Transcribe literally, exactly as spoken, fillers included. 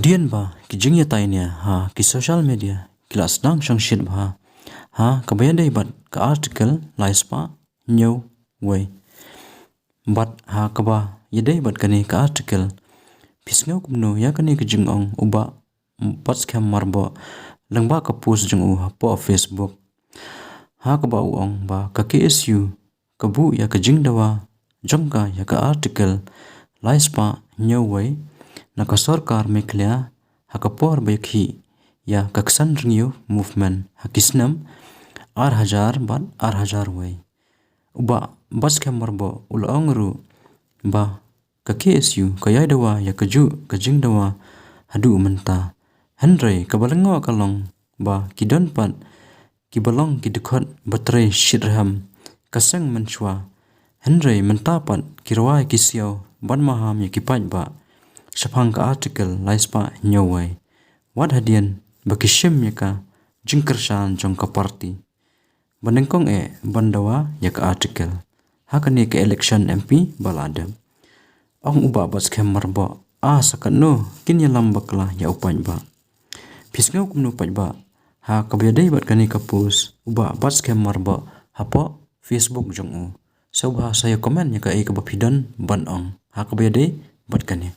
Hadien ba ki jingïatai nia ha ki social media ki la sdang shongshit bha ha kaba ïadei bad ka article lai spah hynñiew wei. Bad ha kaba ïadei bad kane ka article, phi sngew kumno ïa kane ka jingong u Bah Batskhem Myrboh lyngba ka post jong u hapoh Facebook, ha kaba u ong ba ka K S U ka buh ïa ka jingdawa jong ka ïa ka article lai spah hynñiew wei na ka sorkar Meghalaya ha ka por ba ïakhih ïa ka Ksan Rngiew Movement ha ki snem ar hajar bad ar hajar wei. U Bah Batskhem Myrboh u la ong ruh ba ka K S U ka ïai dawa ïa kajuh ka jingdawa haduh mynta. Hynrei kaba lyngngoh ka long ba ki don pat kiba long ki dkhot ba trei shitrhem ka seng mynshuwa. Hynrei mynta pat ki rwai ki siaw ban maham ïa ki paidbah shaphang ka article lai spah hynñiew wei, wat hadien ba ki shim ïa ka jingkyrshan jong ka party ba nyngkong eh ban dawa ïa ka article ha kane ka election M P ba la dep. Ong u Bah Batskhem Myrboh, a sa katno kin ïalam bakla ïa u paidbah. Phi sngew kumno paidbah ha kaba ïadei bad kane ka post u Bah Batskhem Myrboh hapoh Facebook jong u? Sngewbha sa ïa comment ïa kaei kaba phi don ban ong ha kaba ïadei bad kane.